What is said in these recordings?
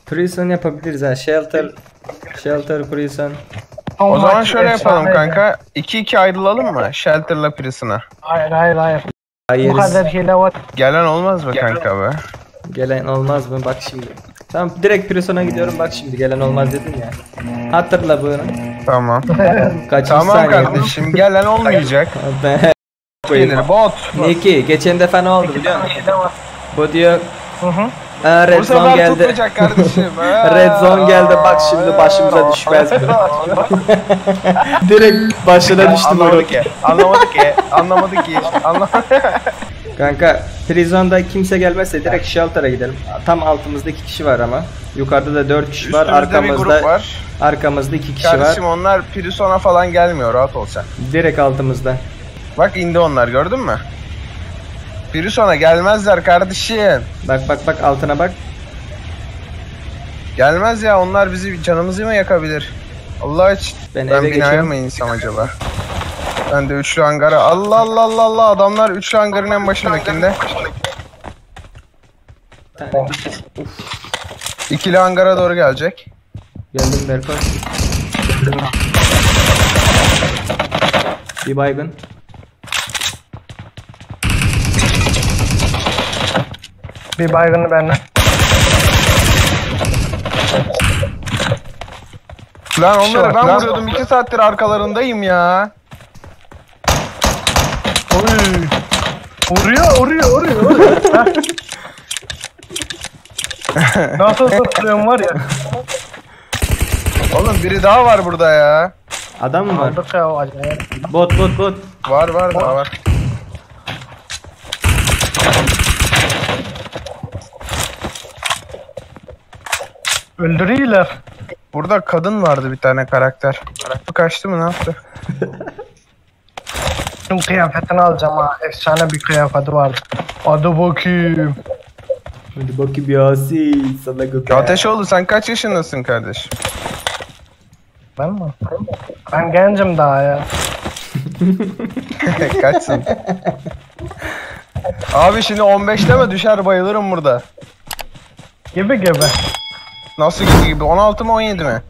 Prison yapabiliriz ha. Shelter. Shelter prison. O zaman şöyle yapalım kanka. 2-2 ayrılalım mı? Shelter'la Prison'a. Hayır hayır hayır. Bu Hayır. kadar hile var. Gelen olmaz mı kanka be? Gelen olmaz mı? Bak şimdi. Tamam direkt prison'a gidiyorum bak şimdi gelen olmaz dedin ya. Hatırla bunu. Tamam. Kaçıncı Tamam saniye? kardeşim gelen olmayacak. Ben koyayım. Gelir bot. Niki geçen defa ne oldu biliyor musun? Hile var. Bu diyor Hı hı. "Aa, red Bu zone sefer geldi. tutmayacak kardeşim. Red zone geldi bak şimdi başımıza düşmez mi? Direkt başına düştü Anlamadı moruk. ki. Anlamadı ki. Anlamadı ki. Anlamadı. Kanka prison'da kimse gelmezse direkt shelter'a gidelim. Tam altımızda 2 kişi var ama. Yukarıda da 4 kişi var. Üstümüzde bir grup Arkamızda var. arkamızda 2 kişi Kardeşim var. onlar Prison'a falan gelmiyor rahat ol sen. Direkt altımızda. Bak indi onlar gördün mü? Prison'a gelmezler kardeşim. Bak bak bak altına bak. Gelmez ya onlar bizi canımızı mı yakabilir? Allah için. Ben Ben, eve binaya geçiyorum. mı insem acaba? Ben de üçlü hangara. Allah Allah Allah Allah adamlar üçlü hangarın en başındakinde. Bir tane. İkili hangara doğru gelecek. Geldim Berkoy. Bir baygın. Bir baygını benden. Lan onları var, ben lan. vuruyordum 2 saattir arkalarındayım ya. Oy. Vuruyor vuruyor vuruyor. vuruyor. Heh. Nasıl zıplıyorum var ya. Oğlum biri daha var burada ya. Adam mı var? Aldık ya o acayip. Bot bot bot. Var var daha var. Öldürüyorlar. Burada kadın vardı bir tane karakter. Bu kaçtı mı ne yaptı? Tüm kıyafetini alacağım ha. Efsane bir kıyafeti vardı. Hadi bakayım. Hadi bakayım Yasin sana göper. Ateşoğlu sen kaç yaşındasın kardeşim? Ben mi? Ben gencim daha ya. Kaçsın? Abi şimdi 15'te mi düşer bayılırım burada. Gibi gibi. Nasıl gibi gibi 16 mı 17 mi?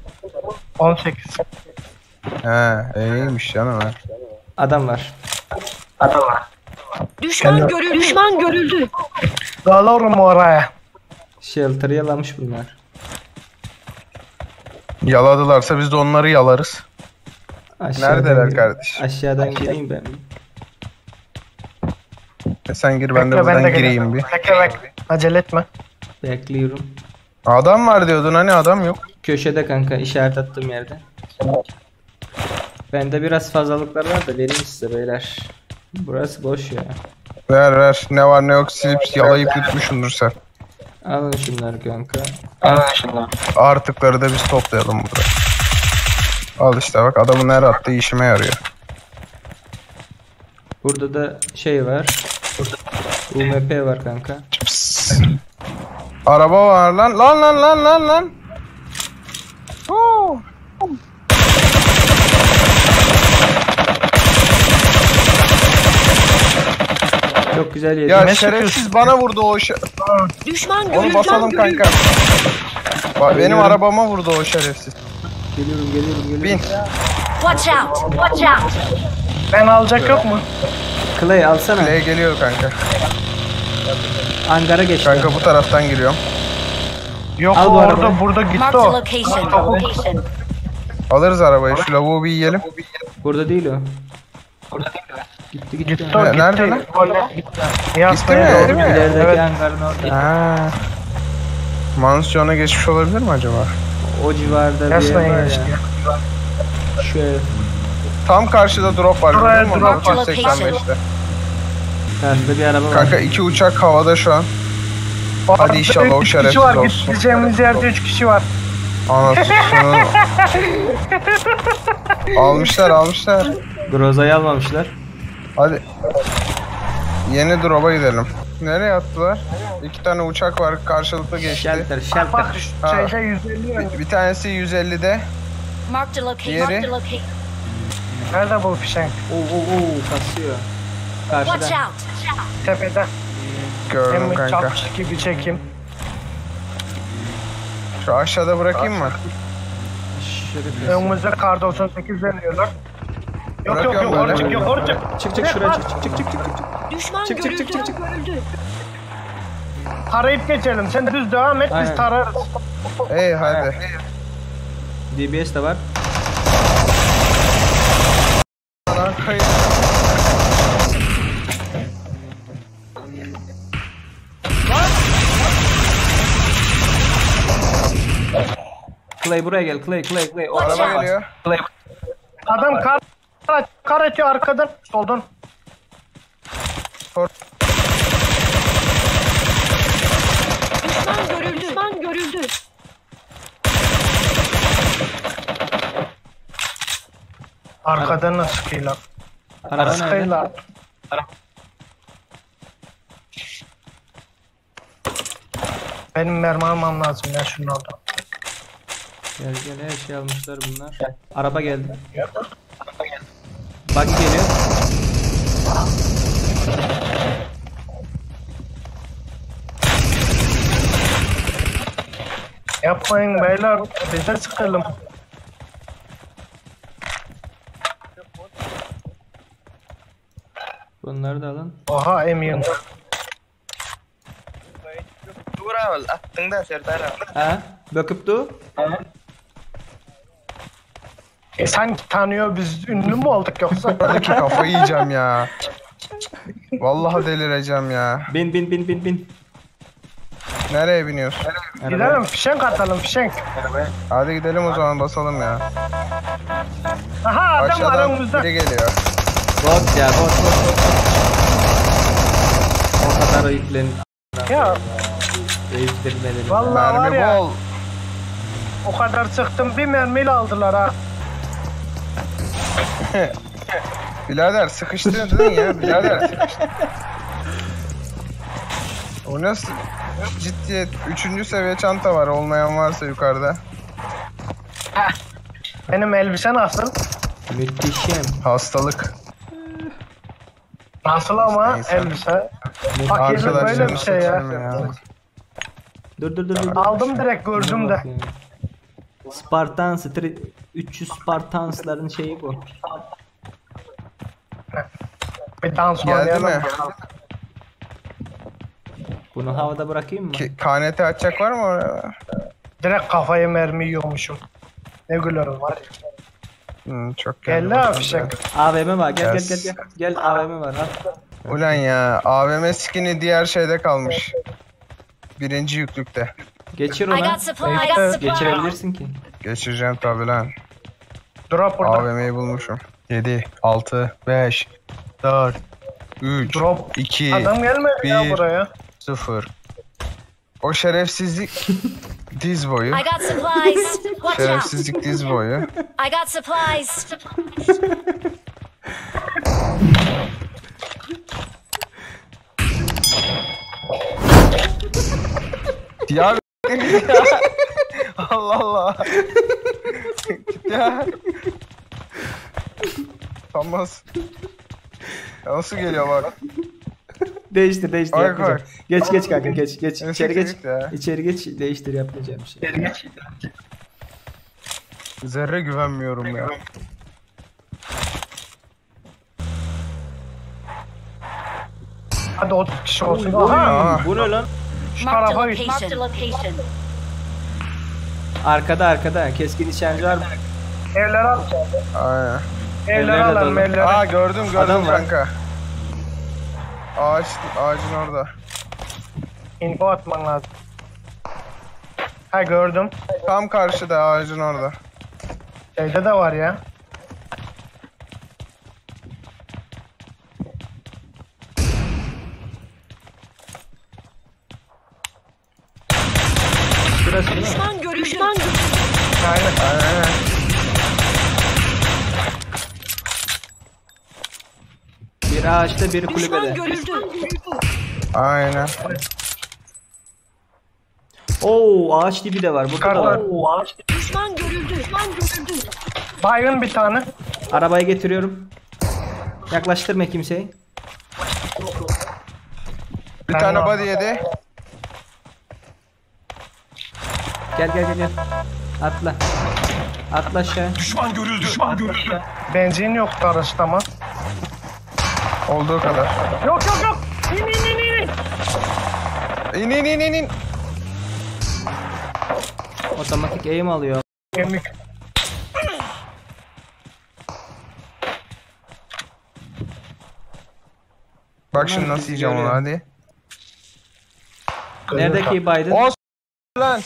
18. He iyiymiş canım ha. Adam var. Düşman görüldü. Düşman görüldü. Dalarım oraya. Shelter'ı yalamış bunlar. Yaladılarsa biz de onları yalarız. Aşağıdan Neredeler gir- kardeş? Aşağıdan gireyim ben. E sen gir ben de Bekle, buradan de gireyim geliyorum. bir. Bekle bekle. Acele etme. Bekliyorum. Adam var diyordun hani adam yok. Köşede kanka işaret attığım yerde. Bende biraz fazlalıklar var da vereyim size beyler. Burası boş ya. Ver ver ne var ne yok silip yalayıp yutmuşsundur sen. Alın şunları kanka. Artıkları da biz toplayalım burada. Al işte bak adamın her attığı işime yarıyor. Burada da şey var. UMP var kanka. Araba var lan lan lan lan lan lan. Huu. Çok güzel yedi. Ya şerefsiz bana vurdu o şe- Düşman görüldü. Onu basalım Düşman görüldü. kanka. Bak benim Geliyorum. arabama vurdu o şerefsiz. Geliyorum geliyorum geliyorum. Bin. Watch out. Watch out. Ben alacak yok mu? Clay alsana. L geliyor kanka. Angara geçti. Kanka bu taraftan giriyorum. Yok Al o bu orada arabayı. burada gitti Marked a o. location. Location. Alırız arabayı. Şu lavuğu bir yiyelim. Burada değil o. Gitti gitti. Gitti o Ne- gitti. nerede lan? Golle gitti. Gitti mi? Yasnaya doğru Değil mi? İlerideki Evet. hangarın orada. Ha. Mansiyona geçmiş olabilir mi acaba? O civarda bir yer Yasnaya var ya. geçti. Şu ev. Tam karşıda drop var. Buraya Görüyor musun? drop var. 385'te. Karşıda bir araba var. Kanka iki uçak havada şu an. Hadi inşallah o Üç şerefsiz kişi var. olsun. Gideceğimiz yerde 3 kişi var. Anasını. almışlar almışlar. Groza'yı almamışlar. Hadi. Yeni drop'a gidelim. Nereye attılar? İki tane uçak var karşılıklı geçti. Shelter, shelter. Bak Ha. şeyde 150 yönde. Bir, bir tanesi 150'de. Marked a location. Diğeri? Marked a location. Nerede bu fişenk? Oo oo oo kasıyor. Watch Karşıda. out! Tepede. Gördüm Hem kanka. çarpışık gibi çekeyim. Şu aşağıda bırakayım mı? Şerif. Önümüzde kar 98 deniyorlar. Yok yok Bırakıyorum yok böyle. oraya çık yok oraya çık. Çık çık şuraya çık çık çık çık çık çık. Düşman Çık, çık, görüldü. çık, çık, çık. Görüldü. Tarayıp geçelim. Sen düz devam et Aynen. biz tararız. Ey hadi. DBS de var. Lan kayıp. Clay buraya gel. Clay Clay Clay. O Watch Araba out. geliyor. Clay. Adam kar kar atıyor arkadan soldan. Düşman görüldü. Düşman görüldü. Arkadan nasıl sıkıyorlar? Araba nerede? Sıkıyorlar. Benim mermi almam lazım ya şunlardan. Gel gel her şey almışlar bunlar. Araba geldi. Buggy geliyor. Yapmayın beyler bize sıkalım. Bunları da alın. Oha M24. Attın da Serdar abi. Ha? Bakıp du. E sanki tanıyor biz ünlü mü olduk yoksa? Hadi ki kafayı yiyeceğim ya. Vallahi delireceğim ya. Bin bin bin bin bin. Nereye biniyorsun? Arabaya. Gidelim fişenk atalım fişenk. Hadi gidelim o zaman basalım ya. Aha adam var Aşağıdan önümüzde. biri geliyor. Bot ya bot bot bot. O kadar yüklen. Ya Yüklenmelerim. vallahi var Mermi ya bol. o kadar sıktım bir mermiyle aldılar ha. Birader sıkıştırdın ya. Birader sıkıştırdın. O nasıl? Ciddiyet. Üçüncü seviye çanta var. Olmayan varsa yukarıda. Benim elbise nasıl? Müthişim. Hastalık. Nasıl ama Neyse. elbise? Fakirlik böyle Arkadaşlarını bir şey ya. seçelim ya. Dur dur dur dur. Aldım direkt gördüm de. Spartan Street 300 Spartansların şeyi bu. Bir dans Geldi oynayalım. mi? Bunu havada bırakayım mı? Ki, KNT açacak var mı oraya? Direkt kafaya mermi yiyormuşum. Ne gülerim var ya. Çok Geldi geldi. abi fişek. AVM var. Gel gel Yes. gel gel. Gel AVM var. Al. Ulan ya AVM skin'i diğer şeyde kalmış. Birinci yüklükte. Geçir I ona. got supplies. I got supplies. Geçirebilirsin ki. Geçireceğim tabi lan. Drop burada. AVM'yi bulmuşum. 7, 6, 5, 4, 3, Drop. 2, Adam gelmedi ya bir. buraya. 0. O şerefsizlik diz boyu. I got supplies. Watch out. Şerefsizlik diz boyu. I got supplies. Ya Allah Allah. Git ya. Utanmaz. Ya nasıl geliyor bak. Değiştir değiştir Ay, yapmayacağım. koy. Geç geç kanka geç geç. Neyse, İçeri geç. çocuk ya. İçeri geç değiştir yapmayacağım bir şey. Zerre güvenmiyorum ya. Hadi 30 kişi olsun. Aha Aa, Bu ne lan? şu Marked a tarafa git. location. Marked a location. Arkada arkada keskin nişancı var mı? Evleri al. aynen. Evleri Evler de alalım dolu. evleri. Aa gördüm gördüm Adam var. kanka. Ağacın orada. Info atman lazım. Ha gördüm. Tam karşıda ağacın orada. Şeyde de var ya. Şurası değil mi? Düşman görüldü. Düşman görüldü. Aynen. Aynen. Bir ağaçta bir Düşman kulübede. görüldü. Aynen. Oo ağaç dibi de var. Burada da var. Yukarıda. Düşman görüldü. Düşman görüldü. Baygın bir tane. Arabayı getiriyorum. Yaklaştırma kimseyi. Bir tane body yedi. Gel gel gel gel. Atla. Atla aşağı. Düşman görüldü. Düşman görüldü. Benzin yoktu araçta ama. Olduğu kadar. Yok yok yok. İn in in in. İn in in in in. Otomatik aim alıyor. Emik. Bak şimdi nasıl yiyeceğim onu hadi. Neredeki Biden? O s- lan.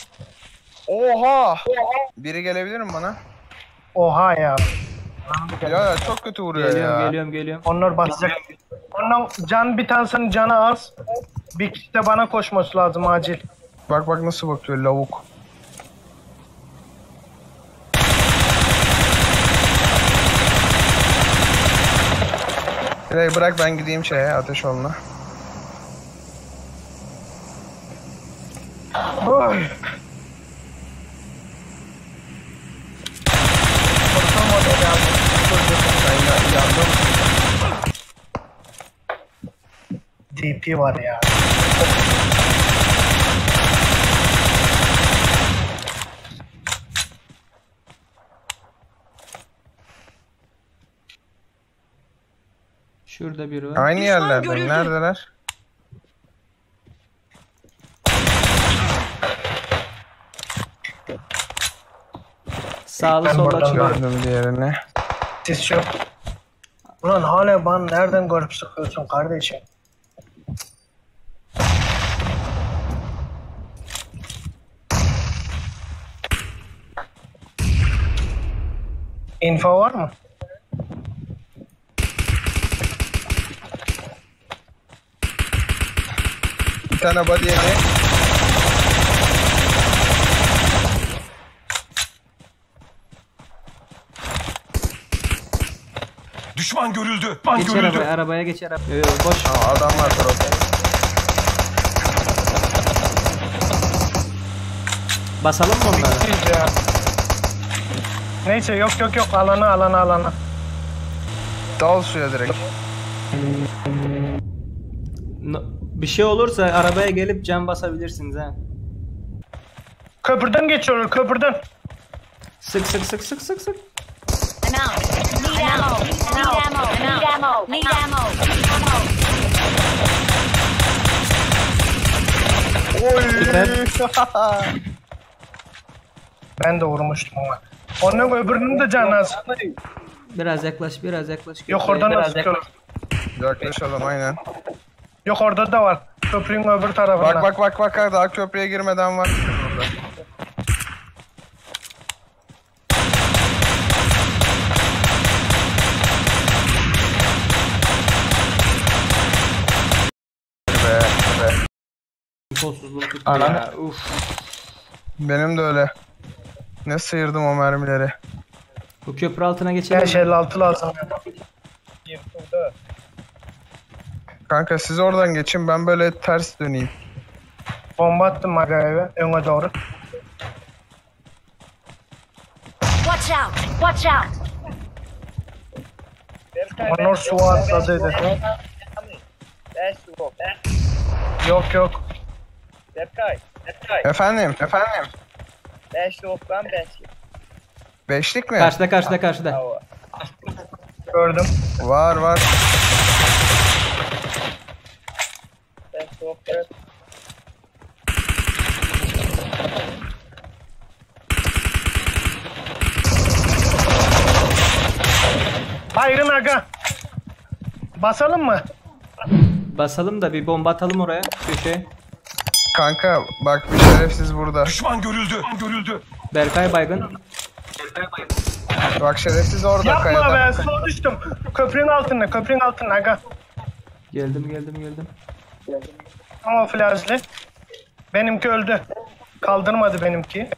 Oha. Biri gelebilir mi bana? Oha ya. Ya ya çok kötü vuruyor Geliyorum ya. geliyorum geliyorum. Onlar basacak. Ondan can bir tanesinin canı az. Bir kişi de bana koşması lazım acil. Bak bak nasıl bakıyor lavuk. Rey bırak ben gideyim şeye Ateşoğlu'na. Oy. Ben ya, yandım. DP var ya. Şurada biri var. Aynı Düşman yerlerde. görüldü. Neredeler? Sağlı Ben sollu buradan açılıyor. Gördüm diğerini. Sis yok. Ulan hala bana nereden görüp sıkıyorsun kardeşim? Info var mı? Bir tane body yedi. Düşman görüldü. Düşman Geç görüldü. arabaya, arabaya geç arabaya. Yo, yo, boş. Aa, adam var tarafta. Basalım mı onları? Biz ya. Neyse yok yok yok alana alana alana. Dal suya direkt. No- Bir şey olursa arabaya gelip cam basabilirsiniz ha. Köprüden geçiyorlar köprüden. Sık sık sık sık sık sık. I'm out. Need ammo. Need ammo. Need ammo. Need ammo. Oy. Süper. Ben de vurmuştum ama. Onun öbürünün de canı az. Biraz yaklaş, biraz yaklaş. Yok Köprüye oradan da biraz sıkıyorlar. Yaklaşalım aynen. Yok orada da var. Köprünün öbür tarafında. Bak bak bak bak daha köprüye girmeden var. Burada. Be, be. Kolsuzluğum tuttu Anam. ya. Uf. Benim de öyle. Ne sıyırdım o mermileri. Bu köprü altına geçelim. mi? 556 lazım. Kanka siz oradan geçin ben böyle ters döneyim. Bomba attım aga eve öne doğru. Watch out. Watch out. Onlar suya atladıydı. Yok yok. Berkay, Berkay. Efendim efendim. Beş yok lan beş. Beşlik mi? Karşıda karşıda karşıda. Gördüm. Var var. Beş yok evet. Hayrın aga. Basalım mı? Basalım da bir bomba atalım oraya köşeye. Kanka bak bir şerefsiz burada. Düşman görüldü. Görüldü. Berkay baygın. Bak şerefsiz orada Yapma kayada. be suya düştüm. Köprünün altında köprünün altında aga. Geldim geldim geldim. Ama flajlı. Benimki öldü. Kaldırmadı benimki.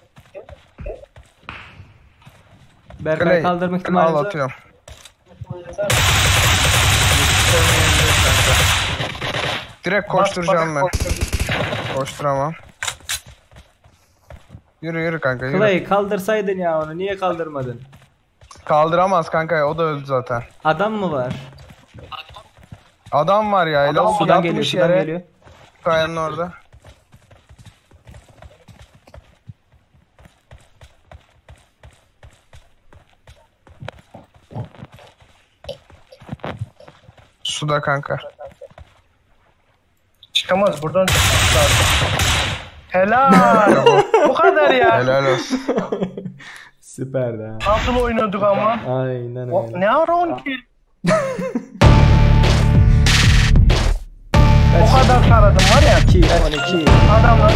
Berkay Clay, kaldırma Al ihtimalimiz var. atıyorum. Direkt koşturacağım ben. Koşturamam. Yürü yürü kanka yürü. Clay kaldırsaydın ya onu niye kaldırmadın? Kaldıramaz kanka o da öldü zaten. Adam mı var? Adam var ya. Lavuk Sudan geliyor yatmış sudan yere. geliyor. Kayanın orada. Suda kanka. Çıkamaz buradan çıkmaz lazım. Helal. Bu kadar ya. Helal olsun. Süperdi ha. Nasıl oynuyorduk ama? Aynen O, öyle. ne ara 10 kill? O kadar taradım var ya. 2, 12. Adamlar.